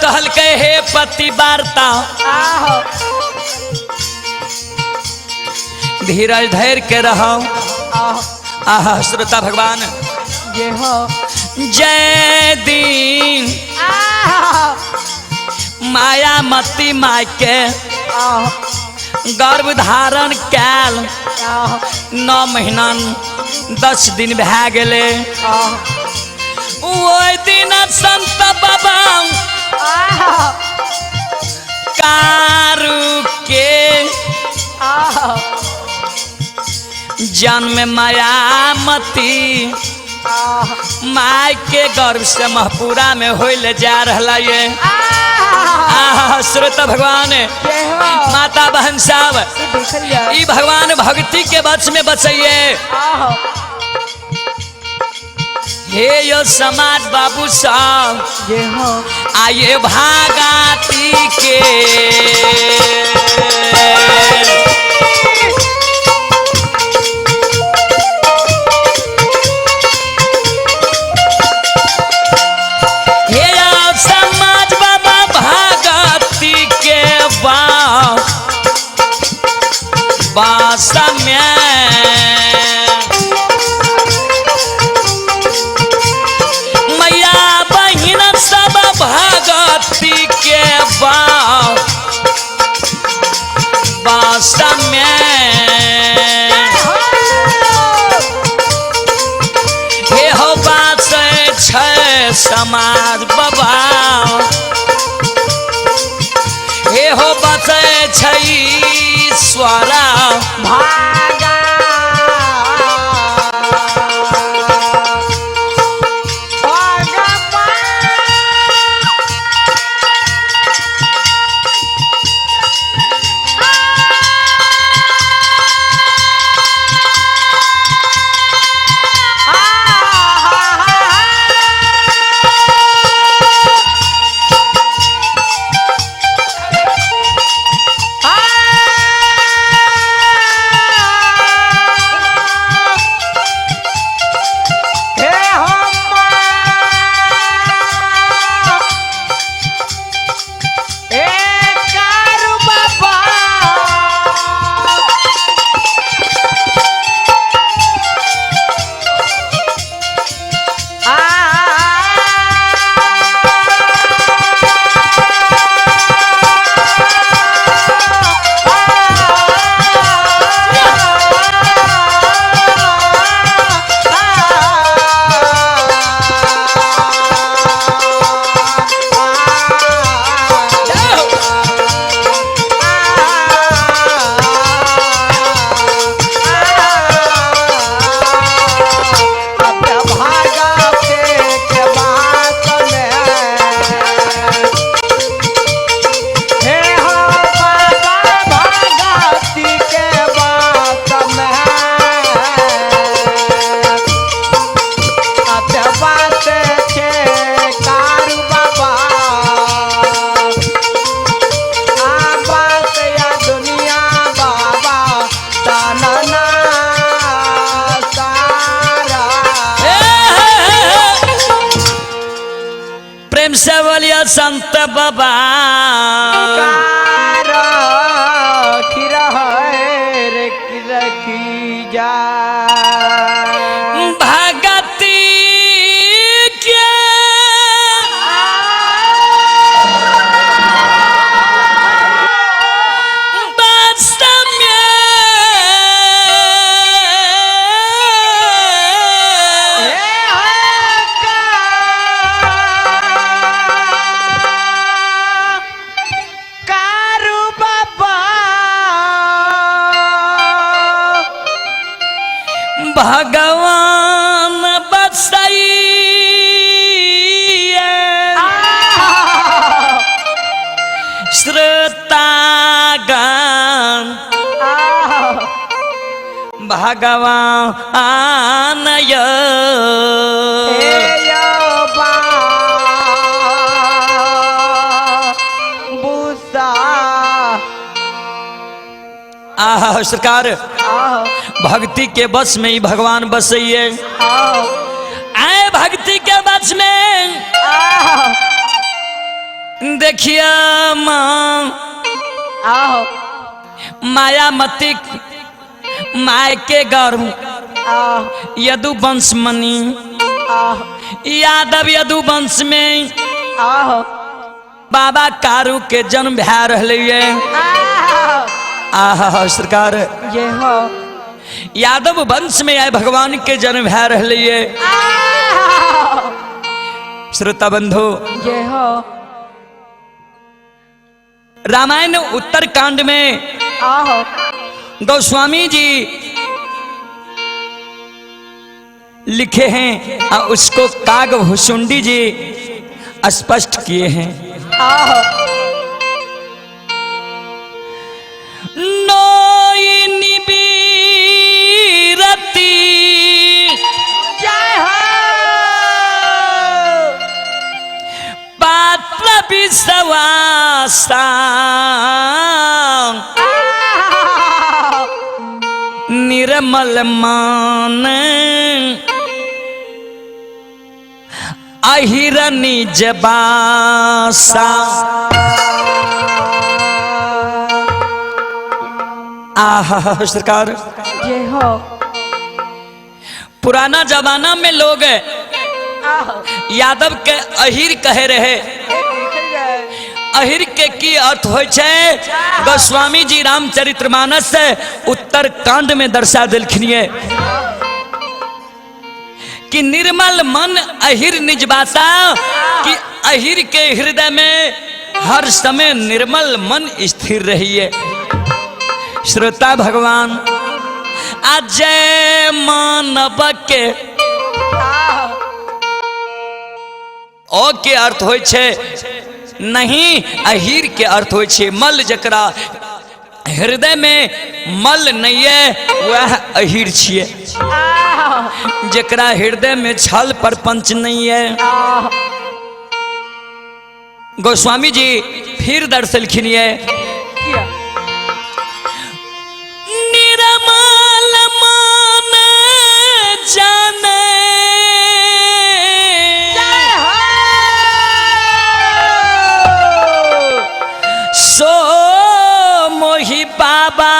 कहल के हे पति वार्ता आहो धीरज धैर्य के रहो। आहो आहा श्रोता भगवान ये हो जय दिन आहो मायामती माय के आहो गर्भ धारण कैल आहो 9 महीना 10 दिन भए गेले। आहो ओहि दिन संत बाबा आहो कारू के आहो जन्म मायामती आहो माय के गर्भ से महपुरा में होइल जा रहा ये। आहा श्रोता भगवान ये हो माता बहन साहब से देखल जाए। ई भगवान भक्ति के वश में बसैये। आहो हे यो समाज बाबू साहब ये हो आइए भागाती के हे यो समाज बाबा भागती के बा बास में मैया बहिन सब भगती के बा बास में हे हो बास छै समाज बाबा हे हो बास छै ईश्वरा भागा हे हम ए कारू बाबा आ कारू बाबा आबास या दुनिया बाबा ताना सारा हे, हे, हे, हे। प्रेम से बोलिए संत बाबा कार खिरहर की जा भगती के बस में कारू बाबा भगवान बसैये श्रोतागण भगवान यो आह सरकार भक्ति के बस में ही भगवान बसैये। आए भक्ति के बस में देखिए माँ आहो मायामती माय के गर्भ आह यदु वंश मनी आह यादव यदु वंश में आह बाबा कारू के जन्म भए रहले ये। आह आहा सरकार जय हो यादव वंश में आए भगवान के जन्म भए रहले ये। आह श्रोता बंधु जय हो रामायण उत्तरकांड में आहो गोस्वामी जी लिखे हैं और उसको काग भुसुंडी जी स्पष्ट किए हैं। आहो नोई निबीरती जय हो पात्र विश्वासा आह निर्मल मान अहिरनी जबासा। आहा सरकार जय हो पुराना जमाना में लोग आहो यादव के अहिर कहे रहे। अहिर के की अर्थ होइ छै? गोस्वामी जी रामचरितमानस उत्तर कांड में दर्शा देलखिन ये कि निर्मल मन अहिर निजबासा, कि अहिर के हृदय में हर समय निर्मल मन स्थिर रहिए। श्रोता भगवान अजय मानव के ओ के अर्थ होइ छै नहीं, अहिर के अर्थ होइ छै मल। जकरा हृदय में मल नहीं है वह अहिर छिए। जकरा हृदय में छल प्रपंच नहीं है। गोस्वामी जी फिर दर्शलखिन ये निर्मल मन जाने सो मोहि बाबा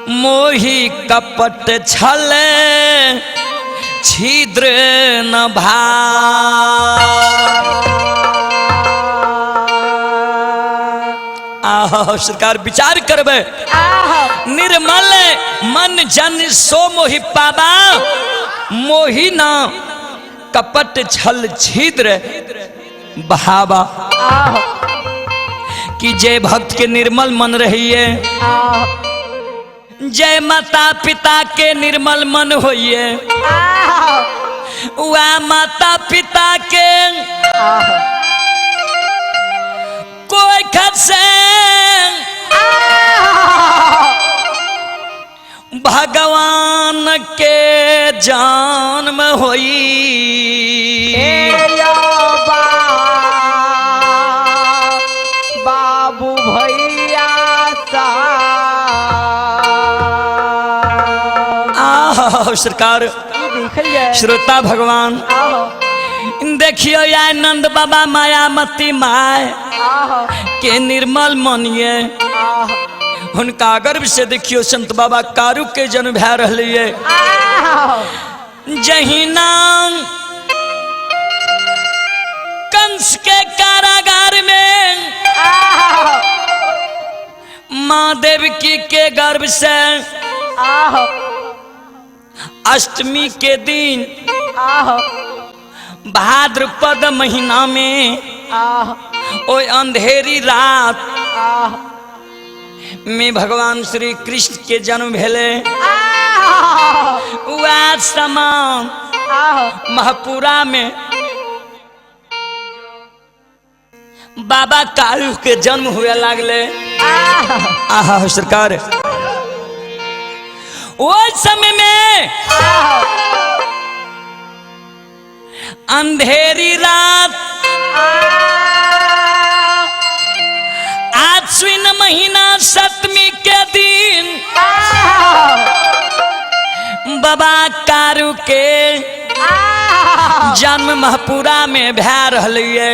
मोहि कपट छल छिद्र न भा। आहो सरकार विचार करबे। निर्मल मन जन सो मोहि पाबा मोहि ना कपट छल छिद्र बहावा। कि जय भक्त के निर्मल मन रहिए, जय माता पिता के निर्मल मन होइए, वह माता पिता के कोई खसे भगवान के जन्म होई। बाबू भैया आहो सरकार श्रोता भगवान देखियो या नंद बाबा मायामती my के निर्मल मन ये हुनका गर्भ से देखियो संत बाबा कारू के जन्म भए रहलिए। जहिना कंस के कारागार में माँ देवकी के गर्भ से अष्टमी के दिन भाद्रपद महीना में ओ अंधेरी रात में भगवान श्री कृष्ण के जन्म भेले। वह समान महपुरा में बाबा कारू के जन्म हुए लागले। आहा सरकार वो समय में अंधेरी रात आश्विन महीना सप्तमी के दिन बाबा कारू के जन्म महपुरा में भए रहलैये।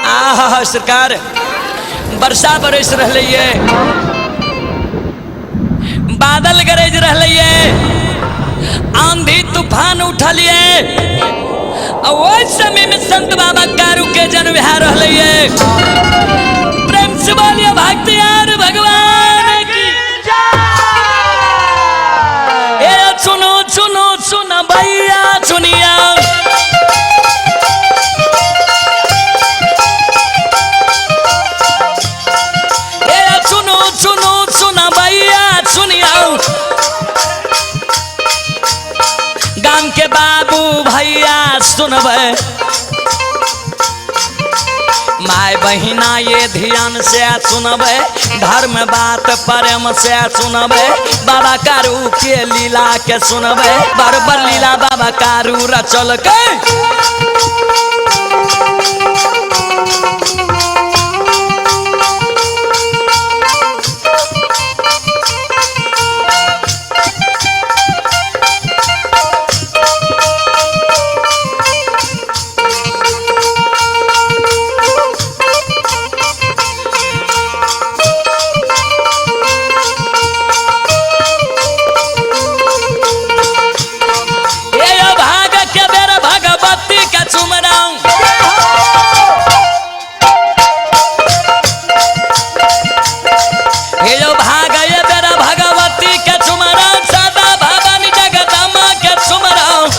आह सरकार, वर्षा बरस रहलैये, बादल गरज रहलैये, आंधी तूफान उठलिए। ओहि समय में संत बाबा कारू के जन्म भए रहलैये। प्रेम से बोलिए भक्तियार भगवान की। ए सुनो सुनो सुन भैया सुनिया, ए सुनो सुनो सुन भैया सुनिया, गाम के बाबू भैया सुनबै, my बहिना ये ध्यान से सुनबै, धर्म बात प्रेम से सुनबै, बाबा कारू के लीला के सुनबै, बरबर लीला बाबा कारू रचल के। ए भाग के बेर भगवती के चुमराऊं, हे यो भाग ये बेर भगवती के चुमराऊं, सदा भवानी जगदम्बा के चुमराऊं।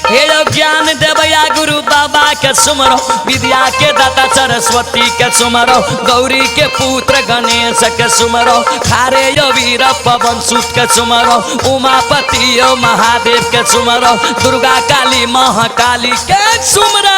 हे यो ज्ञान देवया गुरु बाबा के सुमरो, विद्या के दाता सरस्वती के सुमरो, गौरी के पुत्र गणेश के सुमरो, खारे यो वीर पवन सुत के सुमरो, उमापति यो महादेव के सुमरो, दुर्गा काली महाकाली के सुमरो।